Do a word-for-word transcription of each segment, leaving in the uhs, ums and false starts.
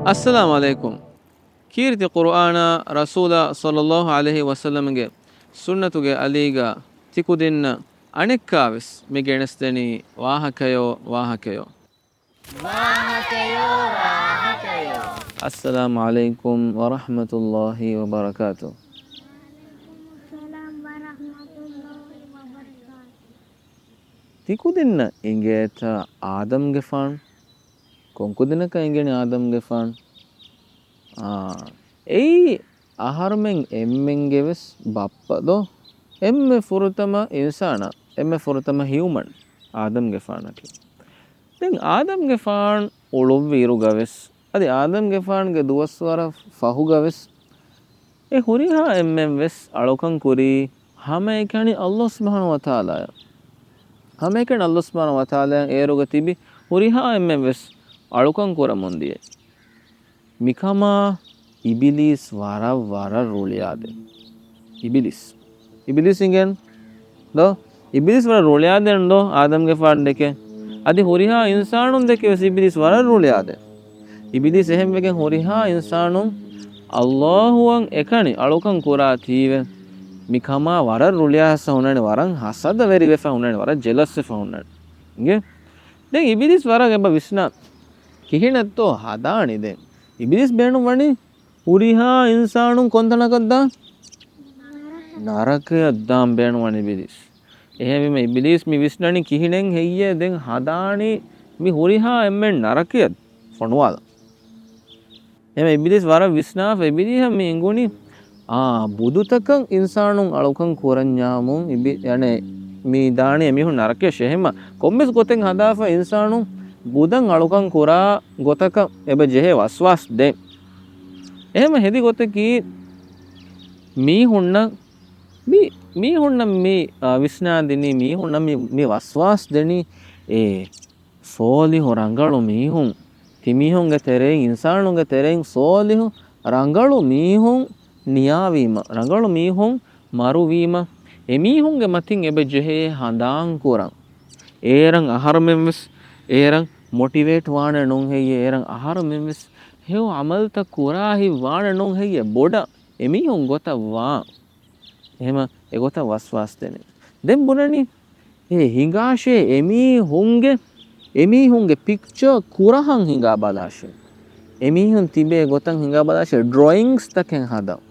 އައްސަލާމު ޢަލައިކުމް. ކީރިތި ޤުރުއާނާ، ރަސޫލާ ޞައްލައްލާހު ޢަލައިހި ވަސައްލަމްގެ ސުންނަތުގެ އަލީގަ ތިކުދިންނަށް އަނެއްކާވެސް މި ގެނެސްދެނީ ވާހަކަޔޯ، ވާހަކަޔޯ. ވާހަކަޔޯ، ވާހަކަޔޯ. އައްސަލާމު ޢަލައިކުމް ވަރަޙްމަތުﷲ ވަބަރަކާތު. ތިކުދިންނަށް އިނގޭތަ އާދަމްގެފާނު؟ ކޮންކުދިންނަކަށް އިނގެނީ އާދަމްގެފާނު؟ އާ، އެއީ އަހަރުމެން އެންމެންގެ ވެސް ބައްޕަ ދޯ؟ އެންމެ ފުރަތަމަ އިންސާނާ، އެންމެ ފުރަތަމަ ހިއުމަން، އާދަމްގެފާނަކީ. ދެން އާދަމްގެފާން އުޅުއްވި އިރުގަ ވެސް، އަދި އާދަމްގެފާންގެ ދުވަސްވަރަށް ފަހުގަ ވެސް، އެ ހުރިހާ އެންމެން ވެސް އަޅުކަން ކުރީ ހަމައެކަނި ﷲ ސުބްޙާނަހޫ ވަތަޢާލާއަށް. ހަމައެކަނި ﷲ ސުބްޙާނަހޫ ވަތަޢާލާއަށް އޭރުގަ ތިބި ހުރިހާ އެންމެން ވެސް އަޅުކަން ކުރަމުން ދިޔަ. މިކަމާ އިބިލީސް ވަރަށް، ވަރަށް ރުޅިއާދެން. އިބިލީސް. އިބިލީސް އިނގޭން ދޯ؟ އިބިލީސް ވަރަށް ރުޅިއާދެން ދޯ؟ އާދަމްގެފާނު ދެކެ. އަދި ހުރިހާ އިންސާނުން ދެކެ ވެސް އިބިލީސް ވަރަށް ރުޅިއާދެން. އިބިލީސް އެހެންވެގެން ހުރިހާ އިންސާނުން ﷲ އަށް އެކަނި އަޅުކަން ކުރާ ތީވެ، މިކަމާ ވަރަށް ރުޅިއާ ހުންނަނީ، ވަރަށް ހަސަދަވެރިވެފަ ހުންނަނީ، ވަރަށް ޖެލަސްވެފަ ހުންނަނީ. އިނގޭ؟ ދެން އިބިލީސް ވަރަށް އެބަ ވިސްނާ، ކިހިނެއްތޯ ހަދާނީ ދެން؟ އިބިލީސް ބޭނުން ވަނީ ހުރިހާ އިންސާނުން ކޮންތަނަކަށް ދާން؟ ނަރަކަޔަށް ދާން ބޭނުން ވަނީ އިބިލީސް. އެހެންވީމަ އިބިލީސް މި ވިސްނަނީ ކިހިނެއް ހެއްޔޭ ދެން ހަދާނީ މި ހުރިހާ އެންމެން ނަރަކަޔަށް ފޮނުވާލަން. އެހެން އިބިލީސް ވަރަށް ވިސްނާފަ އިބިލީހަށް މި އެނގުނީ، އާ، ބުދުތަކަށް އިންސާނުން އަޅުކަން ކުރަންޏާމުން އިބި-، އަނެއް މި ދާނީ އެމީހުން ނަރަކަޔަށް. އެހެންމަ ކޮންމެސް ގޮތެއް ހަދާފަ އިންސާނުން ބުދަށް އަޅުކަން ކުރާ ގޮތަކަށް އެބަ ޖެހޭ ވަސްވާސް ދޭން. އެހެންމަ ހެދި ގޮތަކީ މީހުންނަށް މި، މީހުންނަށް މި، އާ، ވިސްނާދިނީ، މީހުންނަށް މި، މި ވަސްވާސް ދެނީ، އޭ، ސޯލިހު ރަނގަޅު މީހުން، ތިމީހުންގެ ތެރެއިން، އިންސާނުންގެ ތެރެއިން ސޯލިހު ރަނގަޅު މީހުން ނިޔާވީމަ، ރަނގަޅު މީހުން މަރުވީމަ، އެމީހުންގެ މަތިން އެބަ ޖެހޭ ހަނދާން ކުރަން. އޭރަށް އަހަރުމެން ވެސް، އޭރަށް މޮޓިވޭޓް ވާނެ ނޫން ހެއްޔޭ، އޭރަށް އަހަރުމެން ވެސް ހެޔޮ އަމަލްތައް ކުރާ ހިތް ވާނެ ނޫން ހެއްޔޭ، ބޮޑަށް އެމީހުން ގޮތަށް ވާން. އެހެމަ އެގޮތަށް ވަސްވާސް ދެނީ. ދެން ބުނަނީ، އެ ހިނގާށޭ އެމީހުންގެ، އެމީހުންގެ ޕިކްޗާ ކުރަހަން ހިނގާ ބަލާށޭ. އެމީހުން ތިބޭ ގޮތަށް ހިނގާ ބަލާށޭ، ޑްރޮއިންގްސް ތަކެއް ހަދަން.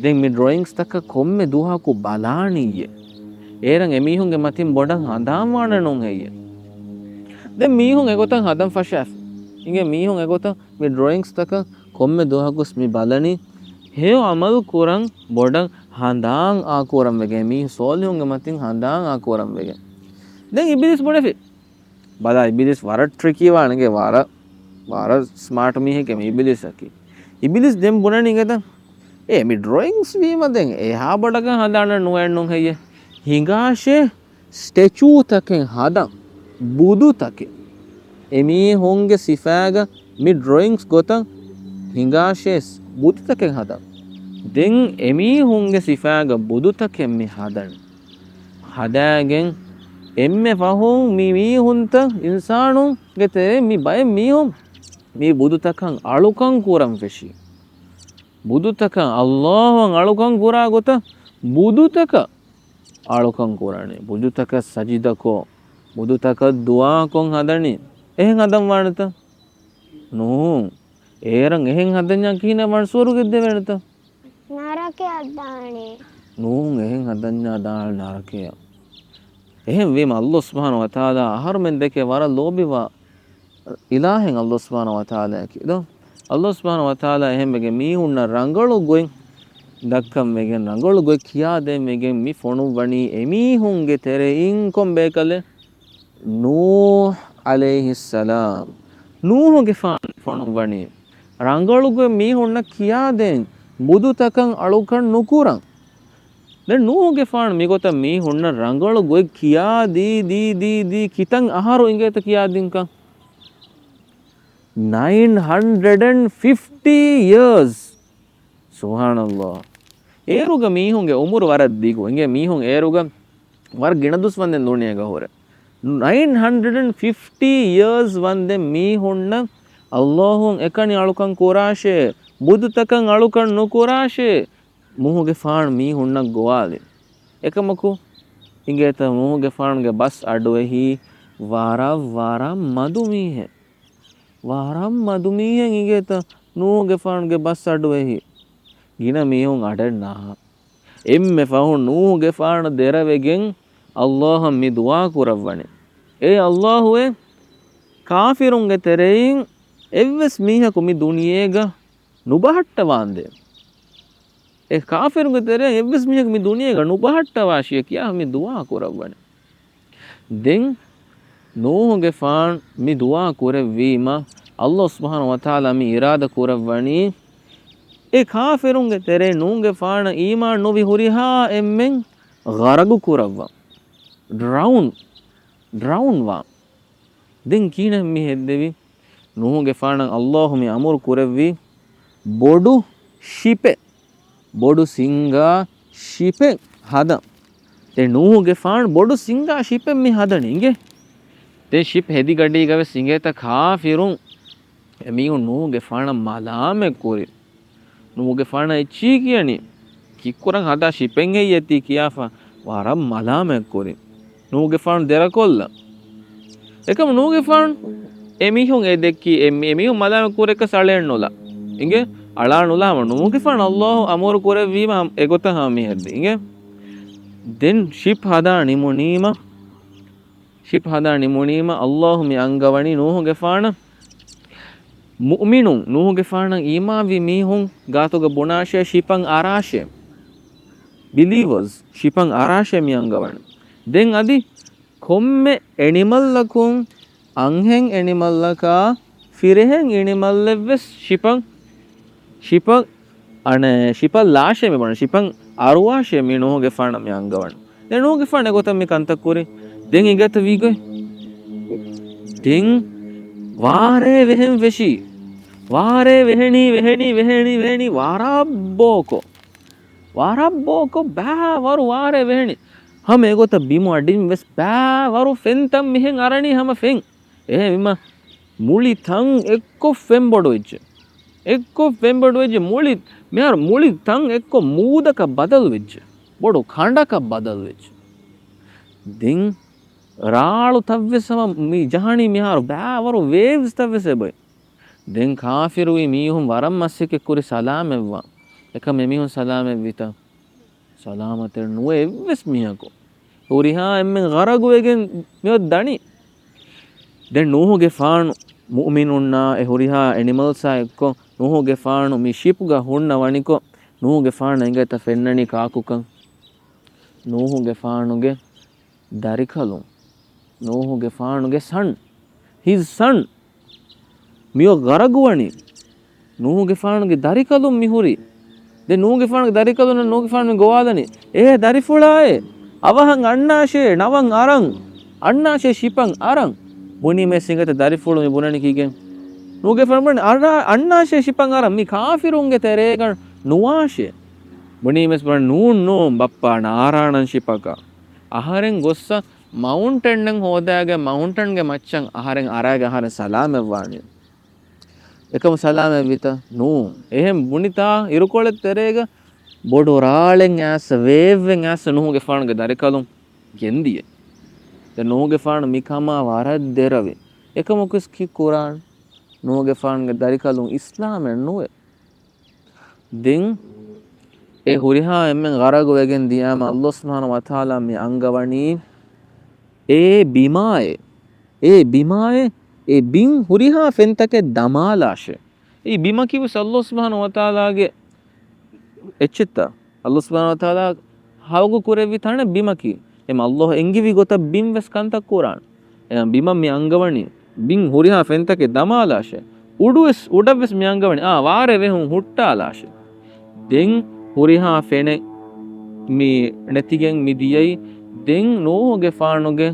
ދެން މި ޑްރޮއިންގްސް ތަކަށް ކޮންމެ ދުވަހަކު ބަލާނިއްޔޭ. އޭރަށް އެމީހުންގެ މަތިން ބޮޑަށް ހަނދާން ވާނެ ނޫން ހެއްޔޭ. ދެން މީހުން އެގޮތަށް ހަދަން ފަށާފި. އިނގޭ މީހުން އެގޮތަށް މި ޑްރޮއިންގްސް ތަކަށް ކޮންމެ ދުވަހަކުސް މި ބަލަނީ ހެޔޮ އަމަލު ކުރަން ބޮޑަށް ހަނދާން އާކުރަން ވެގެން، މީ ސޯލިހުންގެ މަތިން ހަނދާން އާކުރަން ވެގެން. ދެން އިބިލީސް ބުނެފި. ބަލާ، އިބިލީސް ވަރަށް ޓްރިކީ ވާނެގެ، ވަރަށް، ވަރަށް ސްމާޓް މީހެކޭ މި އިބިލީސަކީ. އިބިލީސް ދެން ބުނަނީ އިނގޭތަ؟ އޭ، މި ޑްރޮއިންގްސް ވީމަ ދެން އެހާ ބޮޑަކަށް ހަނދާނެއް ނުވޭން ނޫން ހެއްޔޭ؟ ހިނގާށޭ ސްޓެޗޫ ތަކެއް ހަދަން، ބުދު ތަކެއް. އެމީހުންގެ ސިފައިގަ މި ޑްރޮއިންގްސް ގޮތަށް ހިނގާށޭ ބުދު ތަކެއް ހަދަން. ދެން އެމީހުންގެ ސިފައިގަ ބުދު ތަކެއް މި ހަދަން. ހަދާގެން އެންމެ ފަހުން މި މީހުންތައް އިންސާނުންގެ ތެރެއިން މި ބައެއް މީހުން މި ބުދުތަކަށް އަޅުކަން ކުރަން ފެށީ. ބުދުތަކަށް ﷲ އަށް އަޅުކަން ކުރާ ގޮތަށް ބުދުތަކަށް އަޅުކަން ކުރަނީ. ބުދުތަކަށް ސަޖިދަކޮށް، ބުދުތަކަށް ދުޢާކޮށް ހަދަނީ. އެހެން ހަދަން ވާނެތަ؟ ނޫން. އޭރަށް އެހެން ހަދަންޏާ ކިހިނެއް ވާން ސުވަރުގެ ދެވޭނެތަ؟ ނަރަކަޔަށް ދާނެ. ނޫން، އެހެން ހަދަންޏާ ދާން ނަރަކަޔަށް. އެހެން ވީމަ ﷲ ސުބްޙާނަހޫ ވަތަޢާލާ އަހަރުމެން ދެކެ ވަރަށް ލޯބިވާ އިލާހެއް ﷲ ސުބްޙާނަހޫ ވަތަޢާލާއަކީ ދޯ. ﷲ ސުބްޙާނަހޫ ވަތަޢާލާ އެހެންވެގެން މީހުންނަށް ރަނގަޅު ގޮތް ދައްކަން ވެގެން، ރަނގަޅު ގޮތް ކިޔާދޭން ވެގެން މި ފޮނުއްވަނީ އެމީހުންގެ ތެރެއިން ކޮން ބޭކަލެއް؟ ނޫޙް ޢަލައިހިއްސަލާމް. ނޫޙުގެފާނު ފޮނުއްވަނީ ރަނގަޅު ގޮތް މީހުންނަށް ކިޔާދޭން، ބުދުތަކަށް އަޅުކަން ނުކުރަން. ދެން ނޫޙުގެފާނު މިގޮތަށް މީހުންނަށް ރަނގަޅު ގޮތް ކިޔާ ދީ، ދީ، ދީ، ދީ، ކިތަން އަހަރު އިނގޭތަ ކިޔާދިންކަން؟ ނައިން ހަންޑްރެޑް އެންޑް ފިފްޓީ ޔިއާސް. ސުބްޙާނަﷲ. އޭރުގަ މީހުންގެ އުމުރު ވަރަށް ދިގު. އިނގޭ މީހުން އޭރުގަ ވަރަށް ގިނަ ދުސް ވަންދެން ދުނިޔޭގަ ހުރެ. ނައިން ހަންޑްރެޑް އެންޑް ފިފްޓީ ޔިއާސް ވަންދެން މީހުންނަށް އައްލާހުން އެކަނި އަޅުކަން ކުރާށޭ، ބުދުތަކަށް އަޅުކަން ނުކުރާށޭ، ނޫހުގެފާނު މީހުންނަށް ގޮވާލި. އެކަމަކު އިނގޭތަ ނޫހުގެފާނުގެ ބަސް އަޑުއެހީ ވަރަށް ވަރަށް މަދު މީހެއް. ވަރަށް މަދު މީހެއް އިނގޭތަ ނޫހުގެފާނުގެ ބަސް އަޑުއެހީ. ގިނަ މީހުން އަޑެއް ނާހާ. އެންމެ ފަހުން ނޫހުގެފާނު ދެރަވެގެން އައްލާހަށް މި ދުޢާ ކުރައްވަނީ. އޭ އައްލާހުއޭ، ކާފިރުންގެ ތެރެއިން އެއްވެސް މީހަކު މި ދުނިޔޭގަ ނުބަހައްޓަވާނދޭ. އެ ކާފިރުންގެ ތެރެއިން އެއްވެސް މީހަކު މި ދުނިޔޭގަ ނުބަހައްޓަވާށި ކިޔާ މި ދުޢާ ކުރައްވަނީ. ދެން ނޫހުގެފާނު މި ދުޢާ ކުރެއްވީމަ، އައްލާހު ސުބްޙާނަހު ވަތަޢާލާ މި އިރާދަ ކުރައްވަނީ، އެ ކާފިރުންގެ ތެރެއިން ނޫހުގެފާނަށް އީމާން ނުވި ހުރިހާ އެންމެން ޣަރަގު ކުރައްވަން. ޑްރައުން، ޑްރައުން ވާން. ދެން ކިހިނެއް މި ހެއްދެވީ؟ ނޫހުގެފާނަށް އައްލާހު މި އަމުރު ކުރެއްވީ ބޮޑު ޝިޕެއް، ބޮޑު ސިންގާ ޝިޕެއް ހަދަން. ދެން ނޫހުގެފާނު ބޮޑު ސިންގާ ޝިޕެއް މި ހަދަނީ އިނގޭ. ދެން ޝިޕް ހެދިގަޑީގަވެސް އިނގޭތަ ކާފިރުން އެމީހުން ނޫހުގެފާނަށް މަލާމަތް ކުރި. ނޫހުގެފާނަށް އެއްޗީ ކިޔަނީ، ކިއްކުރަން ހަދާ ޝިޕެއް ހެއްޔޭތީ ކިޔާފަ ވަރަށް މަލާމަތް ކުރި. ނޫހުގެފާނު ދެރަކޮށްލަ. އެކަމު ނޫހުގެފާނު އެމީހުން އެ ދެއްކީ، އެ، އެމީހުން މަލާމަތް ކުރެއްކަސް އަޅައެއް ނުލާ. އިނގޭ؟ އަޅާ ނުލާ ހަމަ ނޫހުގެފާނު އައްލާހު އަމުރު ކުރެއްވީމަ އެގޮތަށް ހަމަ މި ހެއްދި. އިނގޭ؟ ދެން ޝިޕް ހަދާ ނިމުނީމަ، ޝިޕް ހަދާ ނިމުނީމަ އައްލާހު މި އަންގަވަނީ ނޫހުގެފާނަށް މުއުމިނުން، ނޫހުގެފާނަށް އީމާންވި މީހުން ގާތުގަ ބުނާށޭ، ޝިޕަށް އަރާށޭ. ބިލީވަރސް، ޝިޕަށް އަރާށޭ މި އަންގަވަނީ. ދެން އަދި ކޮންމެ އެނިމަލްއަކުން އަންހެން އެނިމަލްއަކާ، ފިރިހެން އެނިމަލްއެއްވެސް ޝިޕަށް، ޝިޕަށް އަނެ، ޝިޕަށް ލާށޭ މި ބުނަނީ، ޝިޕަށް އަރުވާށޭ މި ނޫހުގެފާނަށް މި އަންގަވަނީ. ދެން ނޫހުގެފާނު އެގޮތަށް މި ކަންތައް ކުރި. ދެން އިނގޭތަ ވީގޮތް؟ ދެން ވާރޭ ވެހެން ފެށީ. ވާރޭ ވެހެނީ، ވެހެނީ، ވެހެނީ، ވެހެނީ، ވަރަށް ބޯކޮށް. ވަރަށް ބޯކޮށް ބައިވަރު ވާރޭ ވެހެނީ. ހަމަ އެގޮތަށް ބިމު އަޑިން ވެސް ބައިވަރު ފެންތައް މިހެން އަރަނީ ހަމަ ފެން. އެހެންވީމަ މުޅި ތަން އެއްކޮށް ފެންބޮޑު ވެއްޖެ. އެއްކޮށް ފެންބޮޑު ވެއްޖެ. މުޅި، މިހާރު މުޅި ތަން އެއްކޮށް މޫދަކަށް ބަދަލު ވެއްޖެ. ބޮޑު ކަނޑަކަށް ބަދަލު ވެއްޖެ. ދެން ރާޅުތައްވެސް ހަމަ މި ޖަހަނީ މިހާރު ބައިވަރު ވޭވްސްތައްވެސް އެބައި. ދެން ކާފިރުވި މީހުން ވަރަށް މަސައްކަތް ކުރި ސަލާމަތްވާން. އެކަމް އެމީހުން ސަލާމަތްވިތަ؟ ސަލާމަތެއް ނުވޭ އެއްވެސް މީހަކު. ހުރިހާ އެންމެން ޣަރަގުވެގެން މިއޮތް ދަނީ. ދެން ނޫހުގެފާނު މުއުމިނުންނާ އެ ހުރިހާ އެނިމަލްސާ އެއްކޮށް، ނޫހުގެފާނު މި ޝިޕްގަ ހުންނަވަނިކޮށް، ނޫހުގެފާނަށް އިނގޭތަ ފެންނަނީ ކާކުކަން؟ ނޫހުގެފާނުގެ ދަރިކަލުން. ނޫހުގެފާނުގެ ސަން. ހިޒް ސަން. މިއޮ ޣަރަގުވަނީ. ނޫހުގެފާނުގެ ދަރިކަލުން މިހުރީ. ދެން ނޫހުގެފާނުގެ ދަރިކަލުން ނޫހުގެފާނު މި ގޮވާލަނީ. އޭ ދަރިފުޅާއޭ، އަވަހަށް އަންނާށޭ، ނަވަން އަރަން. އަންނާށޭ ޝިޕަން އަރަން. ބުނީމެސް އިނގޭތަ ދަރިފުޅު މި ބުނަނީ ކީކޭ؟ ނޫހުގެފާނު ބުނަނީ އަރާ، އަންނާށޭ ޝިޕަން އަރަން. މި ކާފިރުންގެ ތެރޭގަ ނުވާށޭ. ބުނީމެސް ބުނަނީ ނޫން ނޫން ބައްޕާ ނާރާނަން ޝިޕަކަށް. އަހަރެން ގޮއްސަ މައުންޓެންއެއް ހޯދާގެ މައުންޓެންގެ މައްޗަށް އަހަރެން އަރާގެ އަހަރެން ސަލާމަތްވާނީ. އެކަމު ސަލާމަތްވިތަ؟ ނޫން. އެހެން ބުނިތާ އިރުކޮޅެއް ތެރޭގަ ބޮޑު ރާޅެއް އައިސް ވޭއްވެން އައިސް ނޫހުގެފާނުގެ ދަރިކަލުން ގެންދިޔަ. ދެން ނޫހުގެފާނު މިކަމާ ވަރަށް ދެރަވި. އެކަމަކުވެސް ކީއްކުރާން؟ ނޫހުގެފާނުގެ ދަރިކަލުން އިސްލާމެއް ނުވެ. ދެން އެ ހުރިހާ އެންމެން ޣަރަގުވެގެން ދިޔާމަ އައްލާހު ސުބްޙާނަހު ވަތަޢާލާ މި އަންގަވަނީ އެ ބިމާއެ، އެ ބިމާއެ، އެ ބިން ހުރިހާ ފެންތަކެއް ދަމާލާށޭ. އެ ބިމަކީވެސް އައްލާހު ސުބްޙާނަހު ވަތަޢާލާގެ އެއްޗެއްތަ؟ އައްލާހު ސުބްޙާނަހު ވަތަޢާލާ ހަވަގު ކުރެއްވި ތަނެއް ބިމަކީ. އެމަ އައްލާހު އެންގިވި ގޮތަށް ބިން ވެސް ކަންތައް ކުރާނެ. އެމަ ބިމަށް މި އަންގަވަނީ ބިން ހުރިހާ ފެންތަކެއް ދަމާލާށޭ. އުޑުވެސް، އުޑަށްވެސް މި އަންގަވަނީ އާ ވާރޭ ވެހުން ހުއްޓާލާށޭ. ދެން ހުރިހާ ފެނެއް މި ނެތިގެން މި ދިޔައީ. ދެން ނޫހުގެފާނުގެ،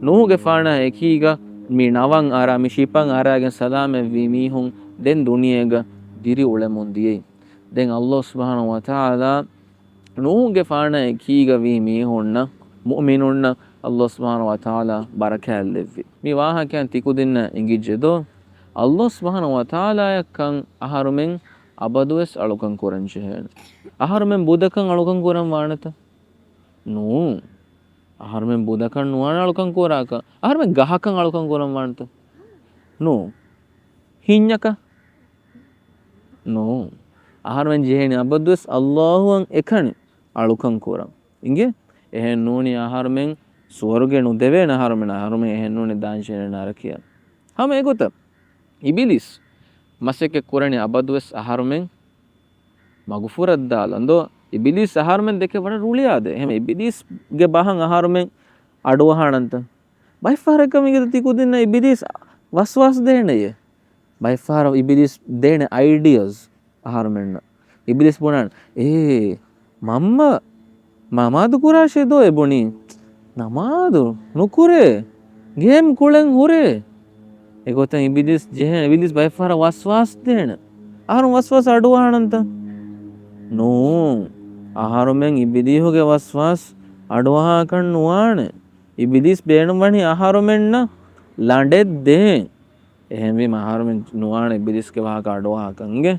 ނޫހުގެފާނާ އެކީގަ މި ނަވަން އަރާ، މި ޝިޕަން އަރާގެން ސަލާމަތްވި މީހުން ދެން ދުނިޔޭގަ ދިރިއުޅެމުން ދިޔައީ. ދެން އައްލާހު ސުބްޙާނަހު ވަތަޢާލާ ނޫހުގެފާނާ އެކީގަ ވީ މީހުންނަށް، މުއުމިނުންނަށް އައްލާހު ސުބްޙާނަހު ވަތަޢާލާ ބަރަކާތް ލެއްވި. މި ވާހަކައިން ތިކުދިންނަށް އެނގިއްޖެދޯ؟ ﷲ ސުބްޙާނަހޫ ވަތަޢާލާއަށްކަން އަހަރުމެން އަބަދުވެސް އަޅުކަން ކުރަން ޖެހޭނެ. އަހަރުމެން ބުދަކަން އަޅުކަން ކުރަން ވާނެތަ؟ ނޫން. އަހަރުމެން ބުދަކަން ނުވާނެ އަޅުކަން ކުރާކަށް. އަހަރުމެން ގަހަކަން އަޅުކަން ކުރަން ވާނެތަ؟ ނޫން. ހިންޏަކަށް؟ ނޫން. އަހަރުމެން ޖެހޭނީ އަބަދުވެސް ﷲ އަށް އެކަނި އަޅުކަން ކުރަން. އިނގޭ؟ އެހެން ނޫނީ އަހަރުމެން ސުވަރުގެ ނުދެވޭނެ އަހަރުމެން، އަހަރުމެން އެހެން ނޫނީ ދާން ޖެހޭނެ ނަރަކަޔަށް. ހަމަ އެގޮތަށް އިބިލީސް މަސައްކަތް ކުރަނީ އަބަދުވެސް އަހަރުމެން މަގުފުރައްދާލަން ދޯ؟ އިބިލީސް އަހަރުމެން ދެކެ ވަރަށް ރުޅިއާދޭ. އެހެން އިބިލީސްގެ ބަހަށް އަހަރުމެން އަޑުއަހާނަންތަ؟ ބައެއްފަހަރަކަށް މިގެ ތިކުދިންނަށް އިބިލީސް ވަސްވާސް ދޭނެޔޭ. ބައެއްފަހަރަށް އިބިލީސް ދޭނެ އައިޑިއާސް އަހަރުމެންނަށް. އިބިލީސް ބުނާނެ، އޭ މަންމަ ނަމާދު ކުރާށޭ ދޯ އެ ބުނީ. ނަމާދު ނުކުރޭ. ގޭމް ކުޅެން ހުރޭ. އެގޮތަށް އިބިލީސް ޖެހޭނެ، އިބިލީސް ބައެއްފަހަރަށް ވަސްވާސް ދޭނެ. އަހަރުން ވަސްވާސް އަޑުއަހާނަންތަ؟ ނޫން. އަހަރުމެން އިބިލީހުގެ ވަސްވާސް އަޑުއަހާކަށް ނުވާނެ. އިބިލީސް ބޭނުންވަނީ އަހަރުމެންނަށް ލަނޑެއް ދޭން. އެހެންވީމަ އަހަރުމެން ނުވާނެ އިބިލީސްގެ ވާހަކަ އަޑުއަހާކަން އިނގޭ.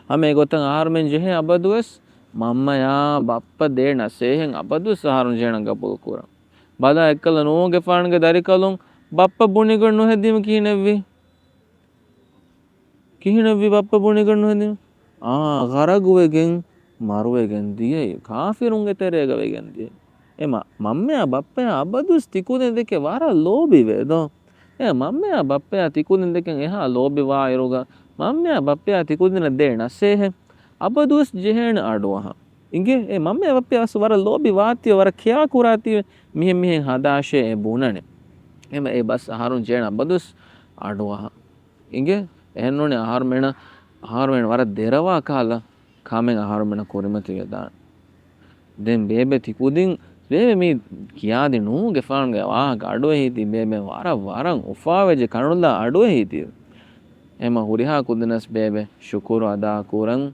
ހަމަ އެގޮތަށް އަހަރުމެން ޖެހޭ އަބަދުވެސް މަންމަޔާ ބައްޕަ ދޭ ނަސޭހަތް އަބަދުވެސް އަހަރުން ޖެހޭނެ ގަބޫލު ކުރަން. ބަލާ އެއްކަލަ ނޫހުގެފާނުގެ ދަރިކަލުން ބައްޕަ ބުނިގޮތް ނުހެދީމަ ކިހިނެއްވީ؟ ކިހިނެއްވީ ބައްޕަ ބުނިގޮތް ނުހެދީމަ؟ އާ، ޣަރަގުވެގެން މަރުވެގެން ދިޔައީ. ކާފިރުންގެ ތެރޭގަ ވެގެން ދިޔައީ. އެ މަ-، މަންމަޔާ ބައްޕަޔާ އަބަދުވެސް ތިކުދިން ދެކެ ވަރަށް ލޯބިވޭ ދޯ؟ އެ މަންމަޔާ ބައްޕަޔާ ތިކުދިން ދެކެން އެހާ ލޯބިވާއިރުގަ، މަންމަޔާ ބައްޕަޔާ ތިކުދިންނަށް ދޭ ނަސޭހަތް އަބަދުވެސް ޖެހޭނެ އަޑުއަހަން. އިނގޭ؟ އެ މަންމަޔާ ބައްޕަޔާ ވަރަށް ލޯބި ވާތީވެ، ވަރަށް ކެއާ ކުރާތީވެ، މިހެން މިހެން ހަދާށޭ އެ ބުނަނެ. އެމަ އެ ބަސް އަހަރުން ޖެހޭނެ އަބަދުވެސް އަޑުއަހަން. އިނގޭ؟ އެހެންނޫނީ އަހަރުމެނަށް، އަހަރުމެން ވަރަށް ދެރަވާ ކަހަލަ ކަމެއް އަހަރުމެނަށް ކުރިމަތިވެދާނެ. ދެން ބޭބެ ތިކުދިން، ބޭބެ މީ ކިޔާދި ނޫހުގެފާނުގެ ވާހަކަ އަޑުއެހީތީ، ބޭބެ ވަރަށް ވަރަށް އުފާވެއްޖެ ކަނުލާ އަޑުއެހީތީ. އެމަ ހުރިހާ ކުދިންނަސް ބޭބެ ޝުކުރު އަދާކުރަން.